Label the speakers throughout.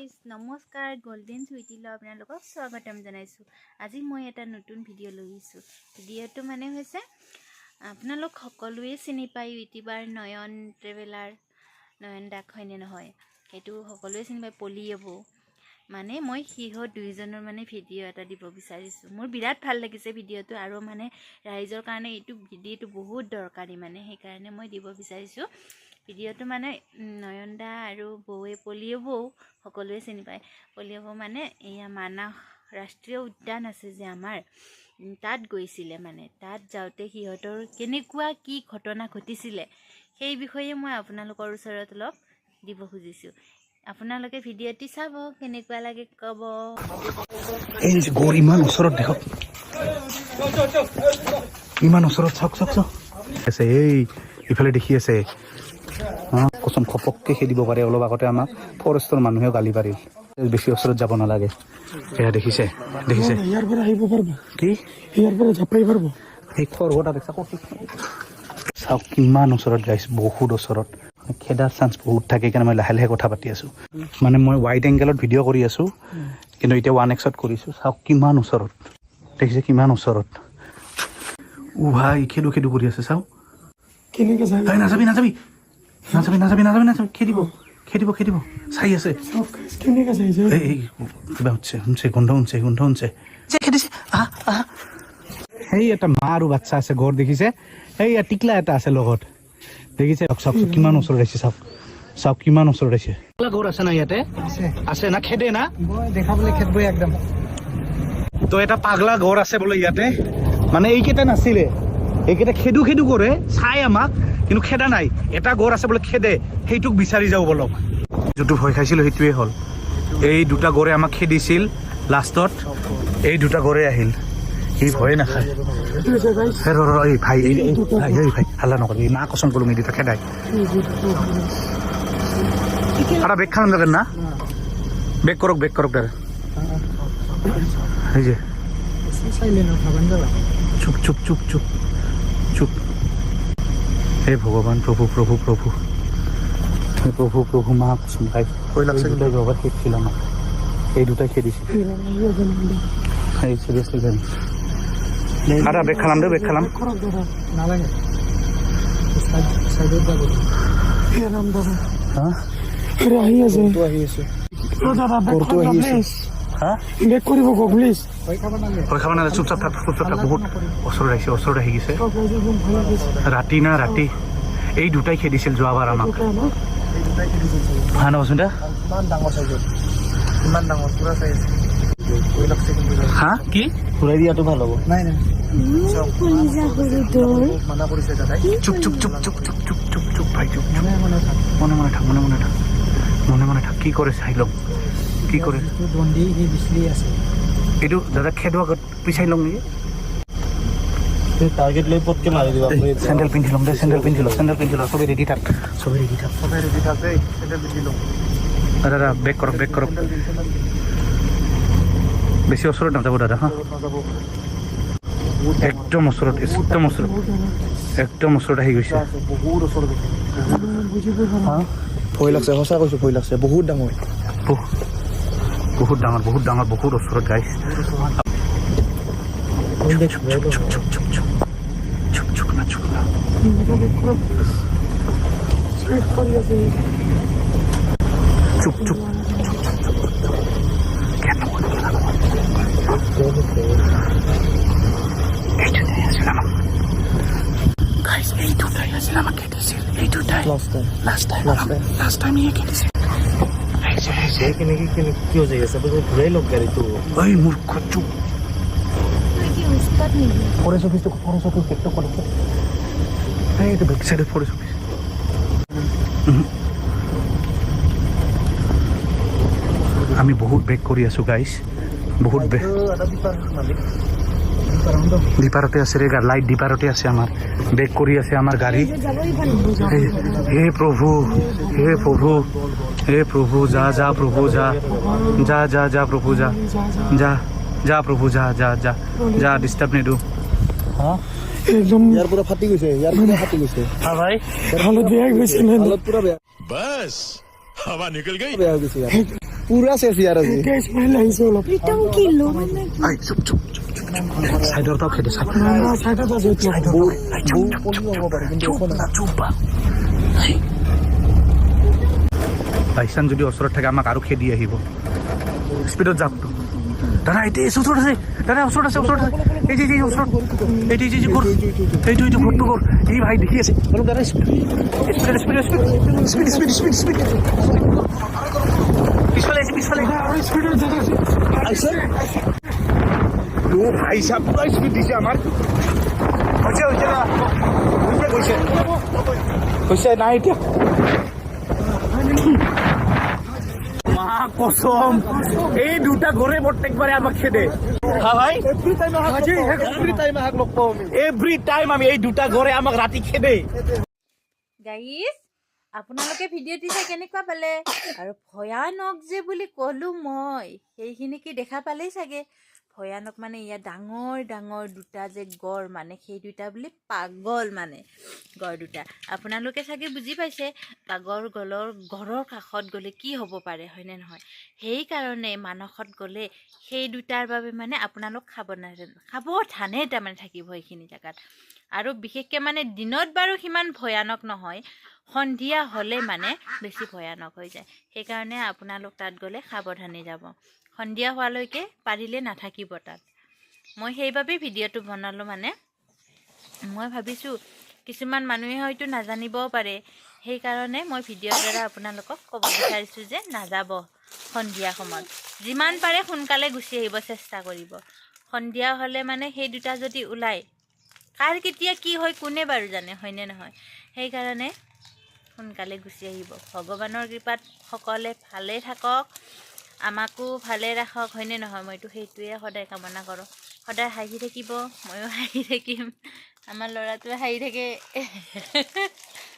Speaker 1: Guys, নমস্কাৰ। Golden চুইটিলৈ আপোনালোকক স্বাগতম জনাইছোঁ। আজি মই এটা নতুন ভিডিঅ' লৈ আহিছোঁ। ভিডিঅ'টো মানে হৈছে, আপোনালোক সকলোৱে চিনি পায় ইউটিউবাৰ নয়ন ট্ৰেভেলাৰ, নয়ন দাক, হয়নে নহয়? সেইটো সকলোৱে চিনি পায়। পলি বৌ, মানে মই সিহঁত দুয়োজনৰ মানে ভিডিঅ' এটা দিব বিচাৰিছোঁ। মোৰ বিৰাট ভাল লাগিছে ভিডিঅ'টো আৰু মানে ৰাইজৰ কাৰণে এইটো ভিডিঅ'টো বহুত দৰকাৰী, মানে সেইকাৰণে মই দিব বিচাৰিছোঁ ভিডিঅ'টো। মানে নয়নদা আৰু বৌৱে, পলিঅ' বৌ সকলোৱে চিনি পায়, পলিঅ' বৌ মানে এয়া মানাহ ৰাষ্ট্ৰীয় উদ্যান আছে যে আমাৰ, তাত গৈছিলে। মানে তাত যাওঁতে সিহঁতৰ কেনেকুৱা কি ঘটনা ঘটিছিলে, সেই বিষয়ে মই আপোনালোকৰ ওচৰত অলপ দিব খুজিছোঁ। আপোনালোকে ভিডিঅ'টি চাব, কেনেকুৱা লাগে ক'ব।
Speaker 2: এই যে গড়, ইমান ওচৰত দেখক, ইমান ওচৰত। চাওক, চাওক, চাওক আছে। এই ইফালে দেখি আছে। কচম, ঘপককে খেদিব পাৰে। অলপ আগতে আমাক ফৰেষ্টৰ মানুহেও গালি পাৰিল, বেছি ওচৰত যাব নালাগে। এয়া দেখিছে, দেখিছে?
Speaker 3: ইয়াৰ পৰা আহিব পাৰিব।
Speaker 2: কি?
Speaker 3: ইয়াৰ পৰা জাপাই পাৰিব।
Speaker 2: সেই খৰগটা দেখছা ক'ত? চাওক কিমান ওচৰত গাইছ, বহুত ওচৰত। খেদাৰ চান্স বহুত থাকে, সেইকাৰণে মই লাহে লাহে কথা পাতি আছোঁ। মানে মই ৱাইড এংগেলত ভিডিঅ' কৰি আছোঁ, কিন্তু এতিয়া 1 এক্সত কৰিছোঁ। চাওক কিমান ওচৰত দেখিছে, কিমান ওচৰত। ও ভাই, খেদো খেদো কৰি আছে, চাওক।
Speaker 3: কেনেকে যায়?
Speaker 2: ভাই, নাযাবি, নাযাবি, নাযাবি, নাযাবি, নাযাবি, নাযাবি। খেদিব, খেদিব, খেদিব, চাই আছে।
Speaker 3: চাওক guys, কেনেকে যায় যে।
Speaker 2: এই কিবা শুনছে, শুনছে, গোন্ধ শুনছে, গোন্ধ শুনছে। খেদিছে, আহা, আহা। সেই এটা মা আৰু বাচ্চা আছে, গড় দেখিছে। সেই টিকলা এটা আছে লগত, দেখিছে? চাওক, চাওক, কিমান ওচৰত আহিছে। চাওক, চাওক, কিমান ওচৰত আহিছে। গড় আছে না ইয়াতে? আছে না? খেদে না?
Speaker 3: দেখাবলৈ খেদবই একদম।
Speaker 2: তো এটা পাগলা গড় আছে বোলে ইয়াতে। মানে এইকেইটা নাছিলে, এইকেইটা খেদু খেদু কৰে, চাই আমাক, কিন্তু খেদা নাই। এটা গড় আছে বোলে খেদে, সেইটোক বিচাৰি যাওঁ বলক। যোনটো ভয় খাইছিলো সেইটোৱে হ'ল। এই দুটা গড়ে আমাক খেদিছিল, লাষ্টত এই দুটা গড়ে আহিল। সি ভয়ে নাখায়। হে, ৰ, ৰ, এই ভাই, এই ভাই, এই ভাই, হাল্লা নকৰিবি। মা কচম কলো, এই দুটা খেদাই। এটা বেগ খান দেখেন না, বেগ কৰক, বেগ কৰক দাদা। এই যে। চুপ, চুপ, চুপ, চুপ, চুপ। হে ভগৱান, প্ৰভু, প্ৰভু, প্ৰভু, হে প্ৰভু, প্ৰভু, মা কচম ভাই, এই দুটাই যোৱাবাৰ খেদিছিল আমাক, এই দুটাই খেদিছিল। এই চিৰিয়াছলি জানি। দাদা, বেগ খালাম দে, বেগ খালাম।
Speaker 3: নালাগে, চাইডত যাব। ৰাম দাদা।
Speaker 2: হা?
Speaker 3: আৰে, আহি আছে।
Speaker 4: আহি আছে।
Speaker 3: অ দাদা, বেক
Speaker 4: গড়টো
Speaker 3: কৰিব।
Speaker 4: আহি আছে।
Speaker 3: প্লিজ।
Speaker 2: হা?
Speaker 3: বেক কৰিব কওক প্লিজ।
Speaker 2: ভয় খাব নালাগে, চুপচাপ থাক, চুপচাপ থাক। বহুত ওচৰত আহিছে, ওচৰত আহি গৈছে। ৰাতি না ৰাতি এই দুটাই খেদিছিল যোৱাবাৰ আমাক। হা, নবচোন দা।
Speaker 4: ইমান ডাঙৰ চাইজত, ইমান ডাঙৰ, পুৰা চাইজ। ভয় লাগছে কিন্তু।
Speaker 2: হা, কি?
Speaker 4: ঘূৰাই দিয়াটো ভাল হ'ব। নাই নাই, মানা কৰিছে দাদাই।
Speaker 2: চুপ, চুপ, চুপ, চুপ, চুপ, চুপ, চুপ, চুপ ভাই, চুপ।
Speaker 4: মনে মনে থাক।
Speaker 2: মনে মনে থাক, মনে মনে থাক, মনে মনে থাক। কি কৰে চাই লওঁ, কি কৰে।
Speaker 4: যিটো দণ্ডি সি বিচলি আছে।
Speaker 2: এইটো দাদা, খেদোৱা আগত পিছাই লওঁ নেকি?
Speaker 4: টাৰ্গেট লৈ পটকে মাৰি দিব।
Speaker 2: চেণ্ডেল পিন্ধি ল'ম দে, চেণ্ডেল পিন্ধি ল, চেণ্ডেল পিন্ধি ল। চবেই ৰেডি থাক, চবেই ৰেডি থাক।
Speaker 4: সদায় ৰেডি থাক দেই, চেণ্ডেল পিন্ধি লওঁ।
Speaker 2: দাদা, বেক কৰক, বেক কৰক। বেছি ওচৰত নাযাব দাদা, হা।
Speaker 4: নাযাব।
Speaker 2: একদম ওচৰত, একদম ওচৰত, একদম ওচৰত আহি গৈছে।
Speaker 4: বহুত ওচৰত। ভয় লাগছে, সঁচা কৈছো, ভয় লাগছে। বহুত ডাঙৰ।
Speaker 2: বহুত ডাঙৰ, বহুত ডাঙৰ, বহুত ওচৰত গাইছ। চুপ, চুপ, চুপ, চুপ, চুপ, চুপ, চুপ না, চুপ না।
Speaker 3: চাইড কৰি আছে।
Speaker 2: চুপ, চুপ, চুপ, চুপ, চুপ, চুপ। কেন নকৰে, কেন নকৰে? এই দুটাই আছিল আমাক গাইছ, এই দুটাই আছিল আমাক খেদিছিল, এই দুটাই।
Speaker 4: Last time.
Speaker 2: Last time, last time ইয়ে খেদিছিল। আহিছে, আহিছে।
Speaker 4: কেনেকে কেনেকে কিয় যাই আছে? আপুনি ঘূৰাই লওক গাড়ীটো।
Speaker 2: ঐ মূৰ্খ, চুপ। ফৰেষ্ট অফিচটো, ফৰেষ্ট অফিচ দেখতো ক'ত আছে? এইটো বেক চাইডে ফৰেষ্ট অফিচ। আমি বহুত বেক কৰি আছোঁ গাইছ, বহুত বেক। ডিপাৰতে আছে ৰে, লাইট ডিপাৰতে আছে। আমাৰ বেক কৰি আছে আমাৰ গাড়ী। হে প্ৰভু, হে প্ৰভু, হে প্ৰভু, যা, যা প্ৰভু, যা, যা, যা, যা প্ৰভু, যা, যা, যা প্ৰভু, যা, যা, যা, যা, ডিষ্টাৰ্ব নিদো।
Speaker 3: একদম।
Speaker 4: ইয়াৰ পৰা ফাটি গৈছে, ইয়াৰ পৰা ফাটি গৈছে।
Speaker 2: হা ভাই।
Speaker 3: হালত বেয়া গৈছে না?
Speaker 4: হালত পুৰা বেয়া।
Speaker 5: बस, हवा निकल गई।
Speaker 4: বেয়া হৈ গৈছে ইয়াৰ। পুৰা চেফ ইয়াৰ আজি।
Speaker 3: এতিয়া স্মাইল আহিছে অলপ।
Speaker 2: চুপ চুপ চুপ চুপ। চাইডৰ পৰাও খেদে।
Speaker 3: চাইডত আছে এতিয়া।
Speaker 4: হ'ব পাৰে, কিন্তু একো নহয়।
Speaker 2: চুপ। বাই চান্স যদি ওচৰত থাকে, আমাক আৰু খেদি আহিব। স্পীডত যাওক তো। দাদা, এতিয়া এই ওচৰত আছে। দাদা, ওচৰত আছে, ওচৰত আছে। এই যে, এই যে ওচৰত, এইটো, এই যে ঘৰ, এইটো, এইটো ঘৰটো, ঘৰ। এই ভাই, দেখি আছে অলপ। দাদা, speed, speed, speed, speed, speed, speed, speed. পিছফালে আহিছে, পিছফালে।
Speaker 3: আৰু স্পীডত দাদা।
Speaker 2: আহিছে। ও ভাই সাহেব, পুৰা স্পীড দিছে আমাৰ। হৈছে, হৈছে না? হৈছে, হৈছে, হৈছে। নাই এতিয়া। মা কসম, এই দুটা ঘৰে প্ৰত্যেকবাৰে আমাক খেদে। হা ভাই।
Speaker 4: এভৰি টাইম আহাক, এভৰি টাইম আহাক লগ পাওঁ আমি।
Speaker 2: এভৰি টাইম আমি এই দুটা ঘৰে আমাক ৰাতি খেদে।
Speaker 1: গাইজ, আপোনালোকে ভিডিঅ'টি চাই কেনেকুৱা পালে? আৰু ভয়ানক যে বুলি ক'লোঁ মই, সেইখিনি কি দেখা পালেই চাগে। ভয়ানক মানে ইয়াত ডাঙৰ ডাঙৰ দুটা যে গড়, মানে সেই দুটা বুলি পাগল, মানে গড় দুটা। আপোনালোকে চাগে বুজি পাইছে, পাগল গলৰ গড়ৰ কাষত গ'লে কি হ'ব পাৰে, হয়নে নহয়? সেইকাৰণে মানসত গ'লে সেই দুটাৰ বাবে মানে আপোনালোক সাৱধানে, সাৱধানে তাৰমানে থাকিব সেইখিনি জেগাত। আৰু বিশেষকৈ মানে দিনত বাৰু সিমান ভয়ানক নহয়, সন্ধিয়া হ'লে মানে বেছি ভয়ানক হৈ যায়। সেইকাৰণে আপোনালোক তাত গ'লে সাৱধানে যাব। সন্ধিয়া হোৱালৈকে পাৰিলে নাথাকিব তাত। মই সেইবাবেই ভিডিঅ'টো বনালোঁ। মানে মই ভাবিছোঁ, কিছুমান মানুহে হয়তো নাজানিবও পাৰে, সেইকাৰণে মই ভিডিঅ'ৰ দ্বাৰা আপোনালোকক ক'ব বিচাৰিছোঁ যে নাযাব সন্ধিয়া সময়ত। যিমান পাৰে সোনকালে গুচি আহিব চেষ্টা কৰিব। সন্ধিয়া হ'লে মানে সেই দুটা যদি ওলায়, কাৰ কেতিয়া কি হয় কোনে বাৰু জানে, হয়নে নহয়? সেইকাৰণে সোনকালে গুচি আহিব। ভগৱানৰ কৃপাত সকলোৱে ভালে থাকক, আমাকো ভালে ৰাখক, হয়নে নহয়? মইতো সেইটোৱে সদায় কামনা কৰোঁ। সদায় হাঁহি থাকিব, ময়ো হাঁহি থাকিম। আমাৰ ল'ৰাটোৱে হাঁহি থাকে।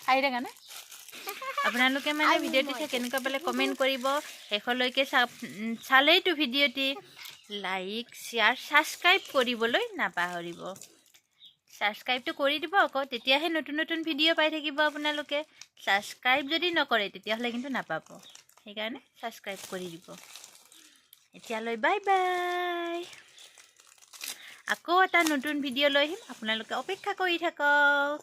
Speaker 1: হাঁহি থাকা নে? আপোনালোকে মানে ভিডিঅ'টো চাই কেনেকুৱা পালে কমেণ্ট কৰিব। শেষলৈকে চালেইতো ভিডিঅ'টি লাইক, শ্বেয়াৰ, ছাবস্ক্ৰাইব কৰিবলৈ নাপাহৰিব। ছাবস্ক্ৰাইবটো কৰি দিব আকৌ, তেতিয়াহে নতুন নতুন ভিডিঅ' পাই থাকিব আপোনালোকে। ছাবস্ক্ৰাইব যদি নকৰে, তেতিয়াহ'লে কিন্তু নাপাব। সেইকাৰণে ছাবস্ক্ৰাইব কৰি দিব। এতিয়ালৈ বাই বাই। আকৌ এটা নতুন ভিডিঅ' লৈ আহিম, আপোনালোকে অপেক্ষা কৰি থাকক।